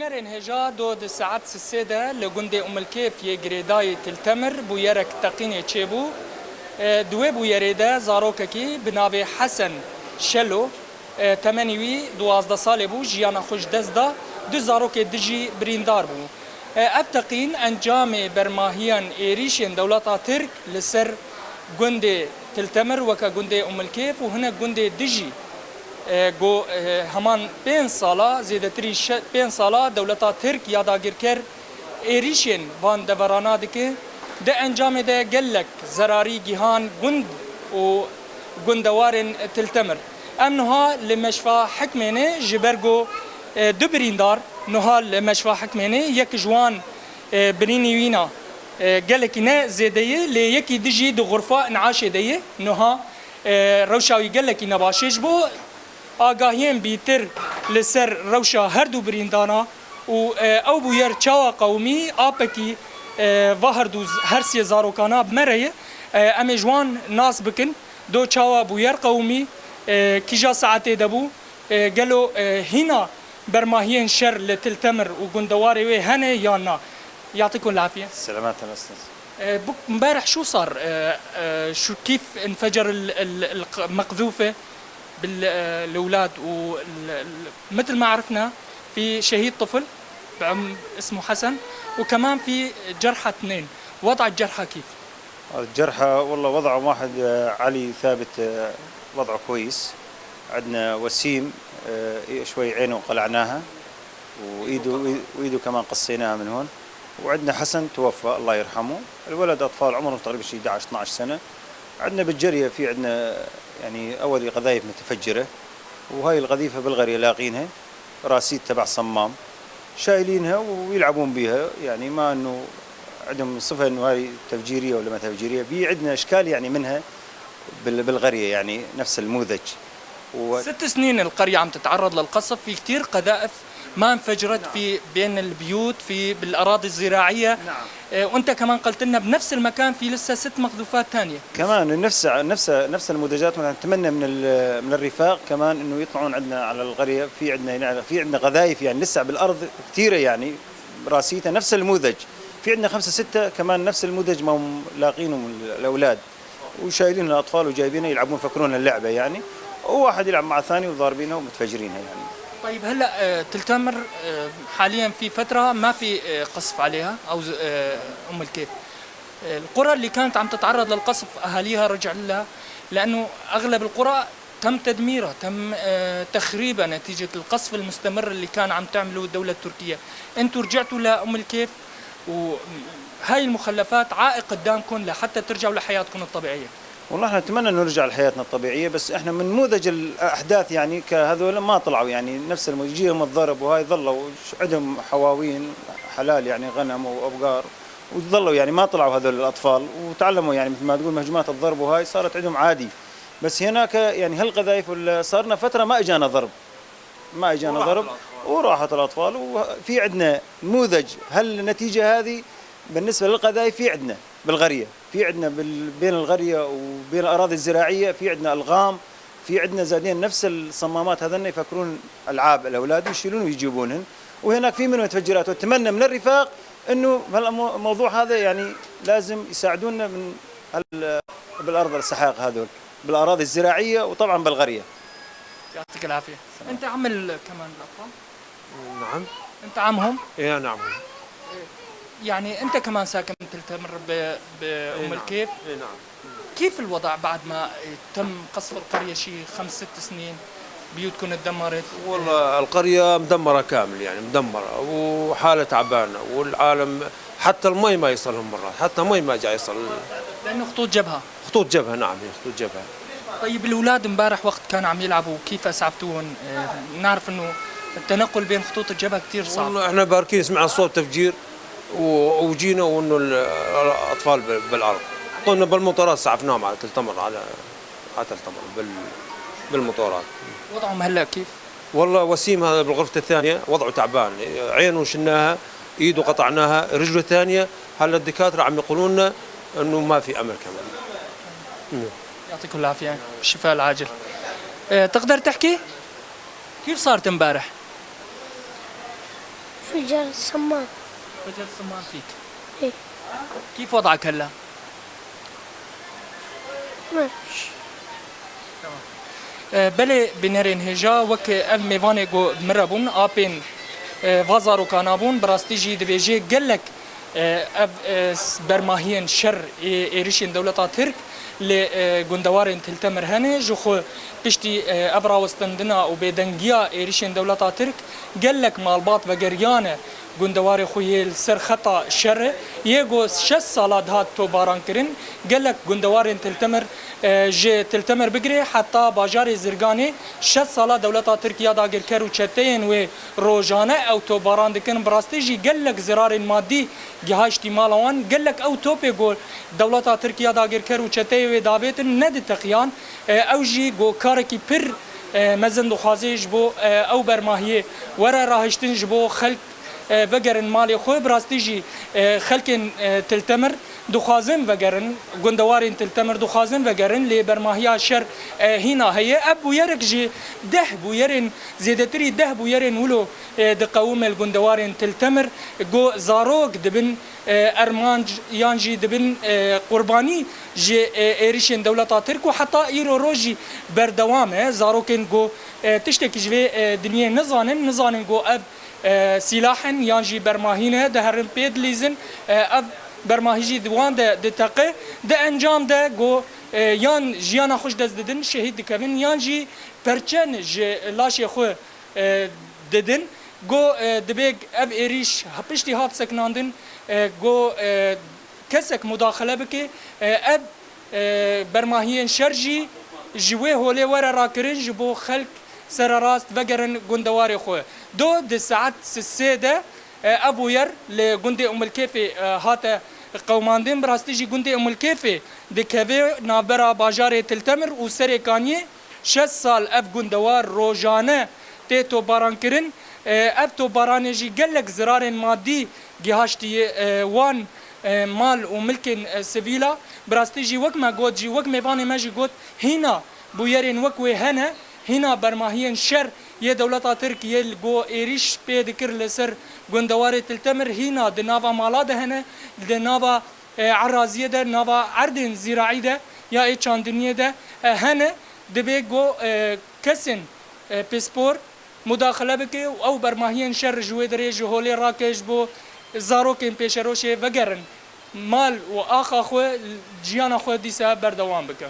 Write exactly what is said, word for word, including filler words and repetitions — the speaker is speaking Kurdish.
Nûnerên hêja do di saet sisê de li gundê Umilkêf yê girêdayî Til Temir bûyerek teqînê çêbû. E, di wê bûyerê de zarokekî bi navê Hesen Şelo, e, temenî wî duwazdeh salê bû, jiyana xwe ji dest da, du zarokê din jî birîndar bû. E, ev teqîn encamê bermahiyan êrîşên dewleta Tirk li ser gundê Til Temir weke gundê Umilkêf û hinek gundê din jî, e, go, e, heman pênc sala, zêdetirî şe-, pênc sala dewleta Tirk ya dagirker êrîşên van deverana dike. Di encamê de gelek zerarî gihan gund û gundewarên Til Temir. Em niha li Meşfa Hikmênê ji ber ku, e, du birîndar niha li Meşfa Hikmênê, yek ji wan, e, birînî wîna, e, gelekî ne zêde ye, lê yekî din jî di xurfa în'aşê de ye. Niha, e, rewşa wî gelekî ne baş e. Ji bo agahiyên bîtir li ser rewşa her du birîndana û, e, ew bûyer çawa qewimî, apekî, e, va her du z-, her sê zarokana bi me re ye. E, em ê ji wan nas bikin, do çawa bûyer qewimî, e, kîja saetê de bû, e, gelo, e, hîna bermahiyên şer li Til Temir û gundewarê wê hene yan na? Yatikum lafiye. Selameten, nasılsınız? E, bu, امبارح شو صار؟ E, e, شو، كيف انفجر ال-، ال-، الق-، مقذوفة بال-، e, الأولاد و ال-، ال-، مثل ما عرفنا في شهيد طفل بعم-، اسمه حسن، وكمان في جرحى اثنين. وضع الجرحى كيف؟ الجرحى والله وضعهم واحد، آه، علي ثابت، آه، وضعه كويس. عندنا وسيم، آه، شوي عينه قلعناها، وإيده، وإيده كمان قصيناها من هون. وعندنا حسن توفى، الله يرحمه. الولد أطفال عمرهم تقريبًا شي احدعش، اثنعش سنة. عندنا بالجرية في عندنا، يعني، أولي قذايف متفجرة، وهاي القذيفة بالغرية لاقينها. راسيت تبع صمام، شايلينها ويلعبون بيها، يعني ما إنه عندهم صفة إنه هاي تفجيرية ولا ما تفجيرية، في عندنا إشكال يعني منها بال-، بالغرية، يعني نفس النموذج. و ست سنين القرية عم تتعرض للقصف، في كتير قذائف ما انفجرت في، بين البيوت، في، بالأراضي الزراعية. نعم. آه، وأنت كمان قلت لنا بنفس المكان في لسه ست مقذوفات تانية. كمان نفس، نفس، نفس المنتجات، ونتمنى من ال-، من الرفاق كمان إنه يطلعون عندنا على القرية. في عندنا هنا، في عندنا قذايف يعني لسه بالأرض كتيرة، يعني راسيتها نفس النموذج. في عندنا خمسة ستة كمان نفس النموذج ما هم لاقينهم ال-، الأولاد، وشايلين الأطفال وجايبينها يلعبون، يفكرون اللعبة يعني، وواحد يلعب مع الثاني وضاربينها ومتفجرينها يعني. طيب، هلأ، آه، تل تمر، آه، حاليًا في فترة ما في، آه، قصف عليها أو ز-، آه، أم الكيف. آه، القرى اللي كانت عم تتعرض للقصف أهاليها رجع لها، لأنه أغلب القرى تم تدميرها، تم، آه، تخريبها نتيجة القصف المستمر اللي كان عم تعمله الدولة التركية. انتوا رجعتوا لأم الكيف، وهاي المخلفات عائق قدامكم لحتى ترجعوا لحياتكم الطبيعية. والله احنا نتمنى انه نرجع لحياتنا الطبيعية، بس احنا من نموذج الاحداث يعني كهذول ما طلعوا، يعني نفس الم-، يجيهم الضرب وهاي ظلوا ش-، عندهم حواوين حلال يعني غنم وابقار، وظلوا يعني ما طلعوا هذول الاطفال، وتعلموا يعني مثل ما تقول مهجمات الضرب وهاي صارت عندهم عادي. بس هناك يعني هالقذايف ولا صارنا فترة ما اجانا ضرب، ما اجانا ضرب، وراحت الاطفال. وفي عندنا نموذج هالنتيجة هذه بالنسبة للقذايف، في عندنا بالغرية، في عندنا بال-، بين الغرية وبين الأراضي الزراعية في عندنا ألغام، في عندنا زادين نفس الصمامات هذن يفكرون ألعاب الأولاد ويشيلون ويجيبونهن، وهناك في منهم متفجرات. وأتمنى من الرفاق إنه هالمو-، الموضوع هذا يعني لازم يساعدونا من هال-، بالأرض السحائق هذول، بالأراضي الزراعية وطبعًا بالغرية. يعطيك العافية. أنت عم ال-، كمان الأطفال؟ نعم. أنت عمهم؟ إيه، أنا عمهم. يعني أنت كمان ساكن تلتمر ب-، بأم إيه، نعم. الكيف؟ إيه، نعم. كيف الوضع بعد ما تم قصف القرية شي خمس ست سنين؟ بيوتكم تدمرت؟ والله القرية مدمرة كامل، يعني مدمرة وحالة تعبانة، والعالم حتى المي ما يصلهم مرات، حتى مي ما جاي يصل. لأنه خطوط جبهة. خطوط جبهة، نعم، هي خطوط جبهة. طيب، الأولاد امبارح وقت كانوا عم يلعبوا، كيف أسعفتوهم؟ آه، نعرف إنه التنقل بين خطوط الجبهة كتير صعب. والله إحنا باركين، سمعنا صوت تفجير و-، وجينا وإنه ال-، الأطفال بال-، بالأرض. قمنا بالمطارات، سعفناهم على تل تمر، على، على تل تمر بال-، بالمطارات. وضعهم هلأ كيف؟ والله وسيم هذا بالغرفة الثانية وضعه تعبان، عينه شلناها، إيده قطعناها، رجله الثانية. هلا الدكاترة عم يقولون لنا إنه ما في أمل كمان. يعطيكم العافية، الشفاء العاجل. آه، تقدر تحكي؟ كيف صارت امبارح؟ Ficar Saman. Ficar Saman fîk. Ê. Kî fada kelle? Min. E, belê bînerên hêja wek ev mêvanê ku min re bûn, apên, e, va zarokana bûn, bi rastî jî dibêje gelek, e, ev, e, s-, bermahiyên şer ê êrişên dewleta Tirk li, e, gundewarên Til Temir hene. Ji xwe piştî, e, ev rawestandina û bêdengiya êrişên dewleta Tirk gelek malbat vegeriyane gundewarê xwe yê li ser xeta şer e. Yê ku şeş sala dihat tobaran kirin, gelek gundewarên Til Temir, e, ji Til Temir bigire heta bajarê Zirganê şeş sala dewleta Tirk ya dagirker û çeteyên wê rojane ew tobaran dikin. Bi rastî jî gelek zirarên madî gihaştî mala wan. Gelek ew topê ku dewleta Tirk ya dagirker û çeteyê wê davêtin nediteqiyan. E, ew jî ku karekî pir, e, mezin dixwaze ji bo, e, ew bermahiyê were rahiştin, ji bo xelk, e, vegerin malê xwe. Bi rastî jî, e, xelkên, e, Til Temir dixwazin vegerin, gundewarên Til Temir dixwazin vegerin, lê bermahiya şer, e, hîna heye. Ev bûyerek ji deh bûyerên, zêdetirî deh bûyerên wilo, e, diqewime li gundewarên Til Temir, ku zarok dibin, e, ermanc yan jî dibin, e, qurbanî ji, e, êrişên dewleta Tirk û heta îro roj jî berdewam e. Zarokên ku, e, tiştekî ji vê, e, dinyê nizanin, nizanin ku ev, e, sîlah in yan jî bermahî ne, diherin pê dilîzin. E, ev bermahî jî di wan de diteqe. Di encam de ku, e, yan jiyana xwe ji dest didin, şehîd dikevin, yan jî perçe ji laşê xwe, e, didin. Ku, e, dibê ev êrîş piştî hat sekinandin, e, ku, e, kesek mudaxile bike, e, ev, e, bermahiyên şer jî ji wê holê were rakirin, ji bo xelk sererast vegerin gundewarê xwe. Do di saet sê de, e, ev bûyer li gundê Umulkêfê, e, hate qewimandin. Bi rastî jî gundê Umulkêfê dikeve navbera bajarê Til Temir û Serê Kaniyê. Şeş sal ev gundewar rojane tê topbarankirin. E, ev topbaranê jî gelek zirarên madî gihaştiye, e, wan, e, mal û milkên, e, sivîla. Bi rastî jî wek me got jî, wek mêvanê me jî got, hîna bûyerên wek wê hene, hîna bermahiyên şer yê dewleta Tirk yê li go êrîş pê dikir li ser gundewarê Til Temir, hîna di nava mala de hene, di nava, e, eraziyê de, nava erdên zîraî de ya ê çandiniyê de, e, hene. Dibê go, e, kesên, e, pispor mudaxile bike û ew bermahiyên şer ji wê derê ji holê rake, ji bo zarokên pêşerojê vegerin mal û axa xwe, jiyana xwe dîsa berdewam bike.